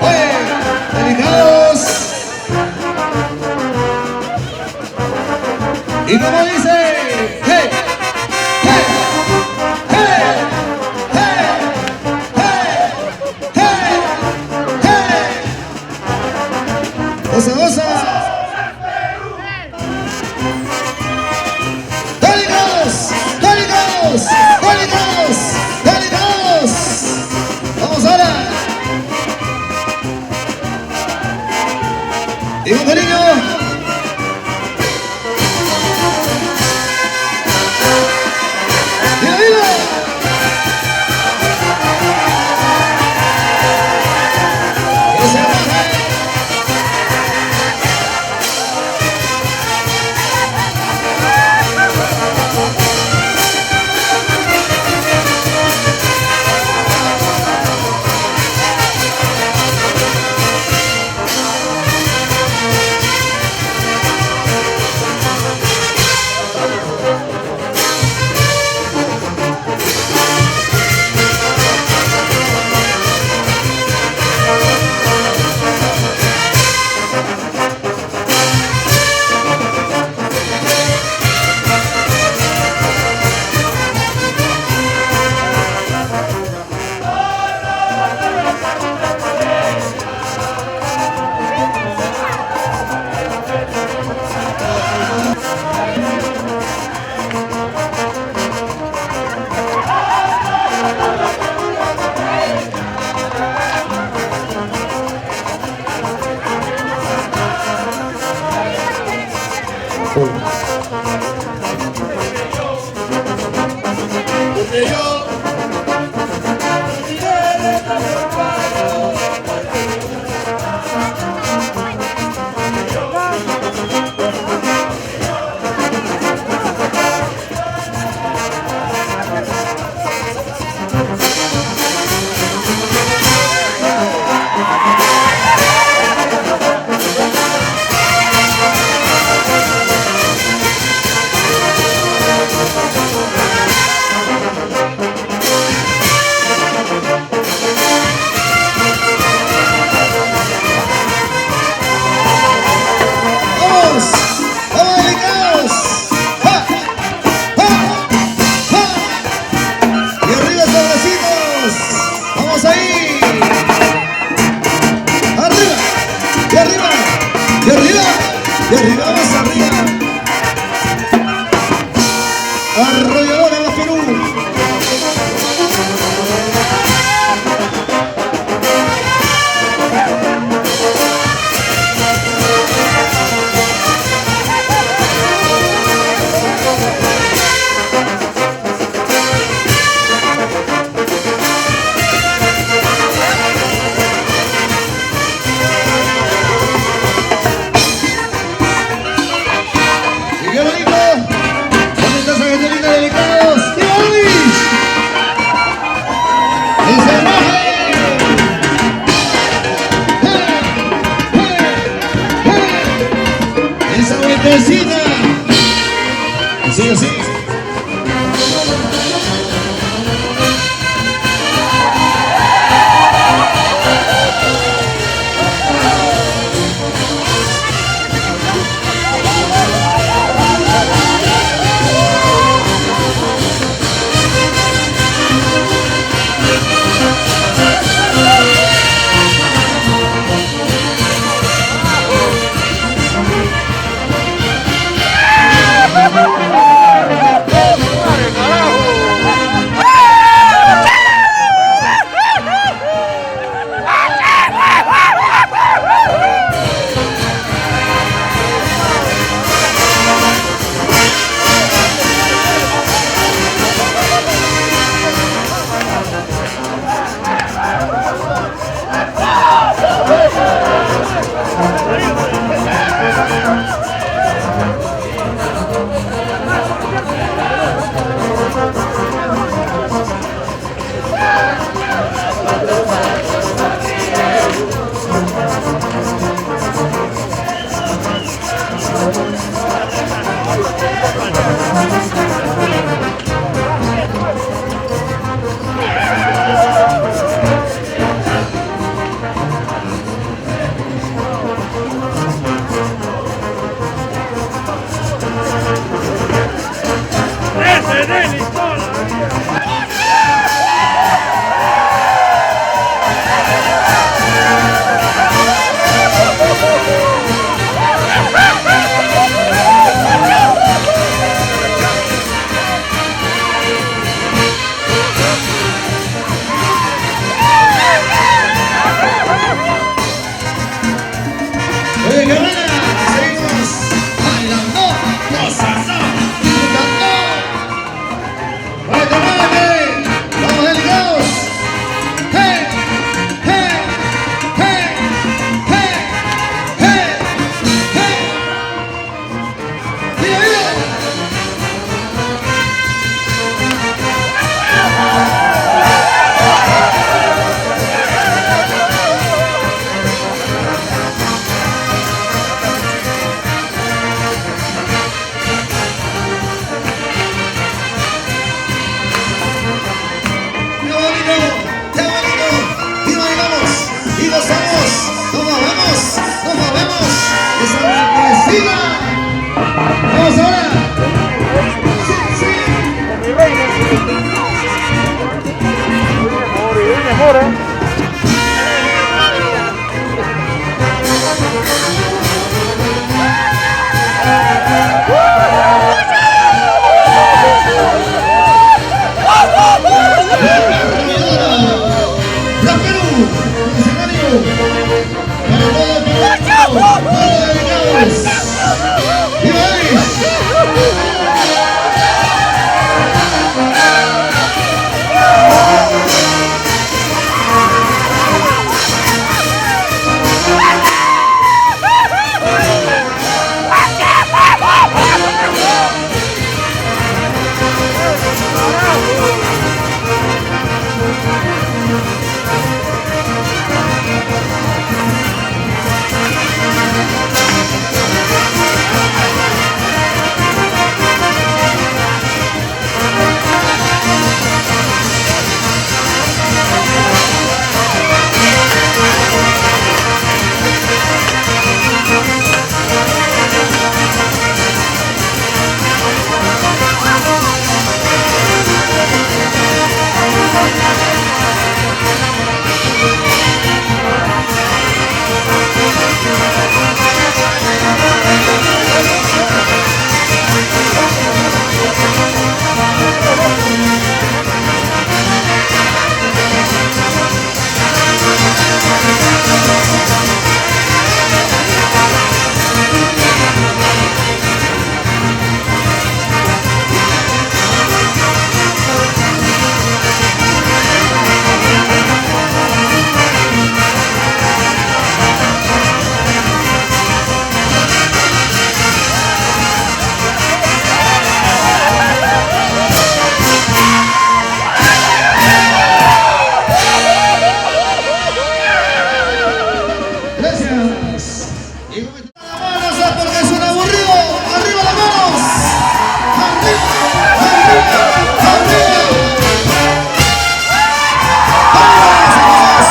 ¡Oye! ¡Delicados! Y como dice, ¡hey! ¡Hey! ¡Hey! ¡Hey! ¡Hey! ¡Hey! ¡Hey! ¡Goza, goza! ¡Delicados! ¡Delicados! ¡Delicados! ¡Delicados! ¡Vamos ahora! Y con cariño. ¡Viva, viva! ¡Que se baje! Porque yo ¡Vamos! ¡Vamos, delicados! ¡Ja! ¡Ja! ¡Ja! ¡Y arriba esos bracitos! ¡Vamos ahí! ¡Arriba! ¡Y arriba! ¡Y arriba! ¡Y arriba! ¡Vamos arriba! ¡Arrolladora de Perú! ¡Y qué bonito! ¿Dónde está esa gente linda, delicados? ¡Viva Luis! ¡Ese baje! ¡Hey! ¡Hey! ¡Hey! ¡Esa vueltecita! Así, así. El escenario. Para todo el Perú. Todos dedicados. ¡Viva Alice! Gracias. Y manos porque es un aburrido. ¡Arriba las manos! ¡Arriba! ¡Arriba! ¡Arriba! ¡Vamos!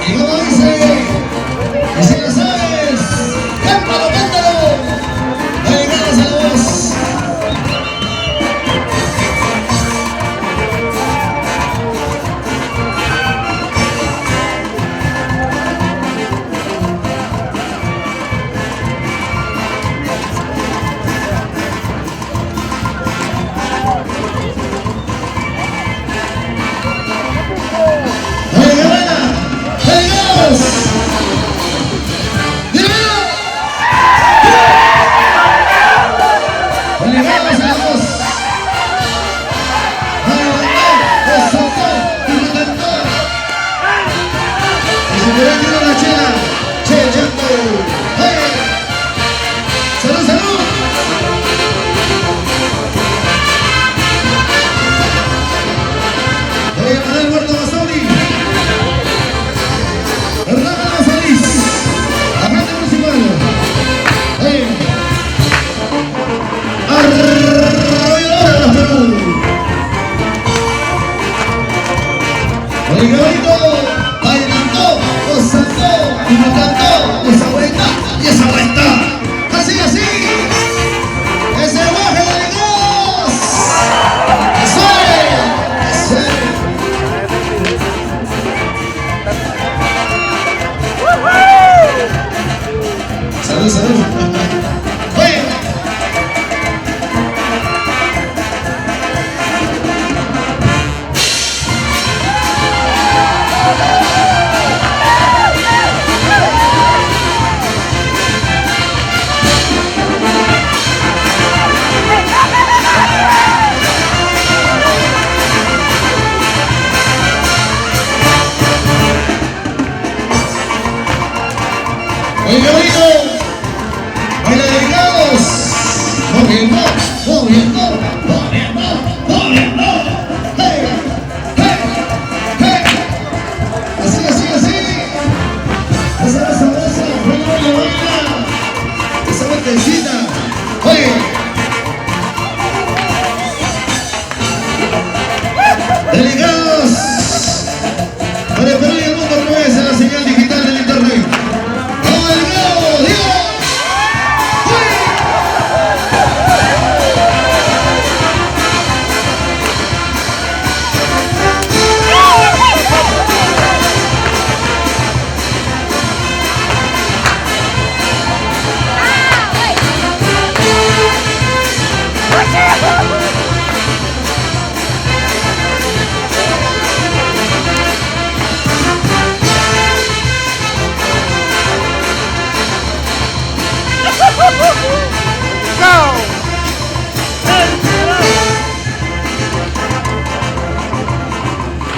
Y como dice, y si lo sabes, cántalo, cántalo. Dedicados a la voz. ¡Oye, qué buena! ¡Dedicados! ¡Dímelo! ¡Dedicados a la voz! Y se por ahí tiene una chela, che, ¡hey! ¡Salud, salud! Oye, Manuel Huerta Mazzoni. Hernán Solís, agente municipal. ¡Hey! Arrolladora de los Perú. Oye, qué bonito. Bailando, gozando, disfrutando, desabuelito. Delegados para el Perú y el mundo a través de la señal digital del internet. ¡Vamos, delegados! ¡Digo! ¡Uy!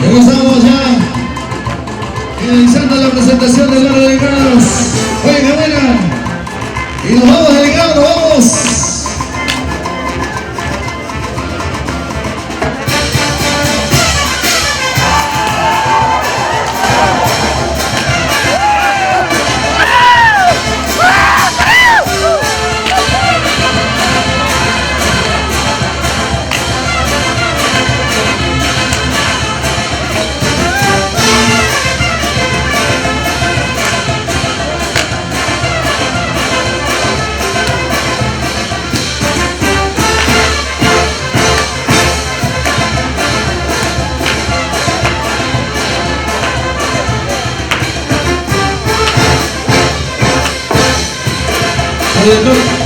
Regresamos ya, finalizando la presentación de los delegados. Oye, qué buena. Y nos vamos, delegados, nos vamos. Oye, no.